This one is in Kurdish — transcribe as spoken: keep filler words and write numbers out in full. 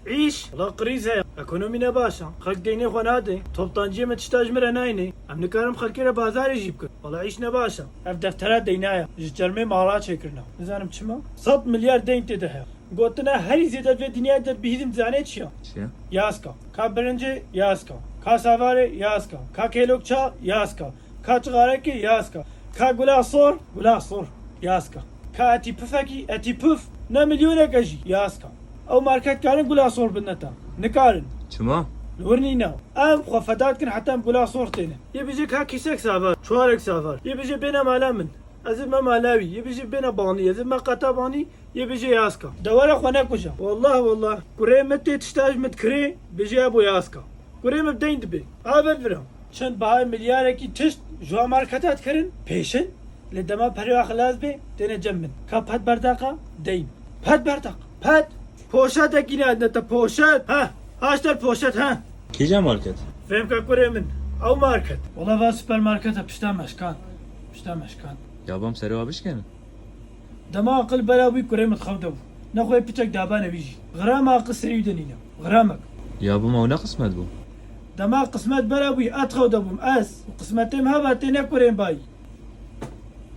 Îş? Wala krîz heye. Ekonomî ne baş e. Xelk deynê xwe nade. Toptanciyê me tişta ji min re nayne. Em nikarin xelkê re bazarê jî bikin. Wala îş ne baş e. Ev deftera deyna ye. Ji çermê mala çêkirine. Nizanim çima? Sed milyar deyn tê de heye. Gotina herî zêde vê dinyayê de bihîzim dizane çi ye? Çi ye? Yaska. Ka birincê yaska. Ka savarê yaska. Ka kêlokça yaska. Ka çixarekê yaska. Ka gula sor, gula sor yaska. Ka etî pifekî, etî pif, ne milyoneke jî yaska. Ew market karin gula sor bidine te? Nikarin. Çima? Li wir nîne. Em xwe feda dikin heta em gula sor têne. Yê bijê ka kîsek savar, çuwarek savar. Yê bijê bêne mala min. Ez ê bime mala wî. Yê bijê bêne banî. Ez ê bime qeta banî. Yê bijê yaska. De were xwe nekuje. Wallah, wallah. Kurê min tê tişta ji min dikirê, bijê bo yaska. Kurê min bi deyn dibê. A ver vira. Çend bahayê milyarekî tişt ji wan marketa dikirin, pêşin, lê dema perê wan xilas bê, têne cem min. Ka pet berdaqa, deyn. Pet berdaq, pet! Poşetekî ne, ne te poşet, ha? Haşter poşet, ha? Kîja market? Fêm ka kurê min, ew market. Wala va supermarketa pişta me şikan. Pişta me şikan. Ya bam serê wa bişkene. Dema aqil bera wî kurê min xew de bû. Nexwe piçek dabane wî jî. Xirama aqil serî wî de nîne. Xiramek. Ya bim ew ne qismet bû? Dema qismet bera wî, ez xew de bûm, ez. Û qismetê min heba têne kurên bayî.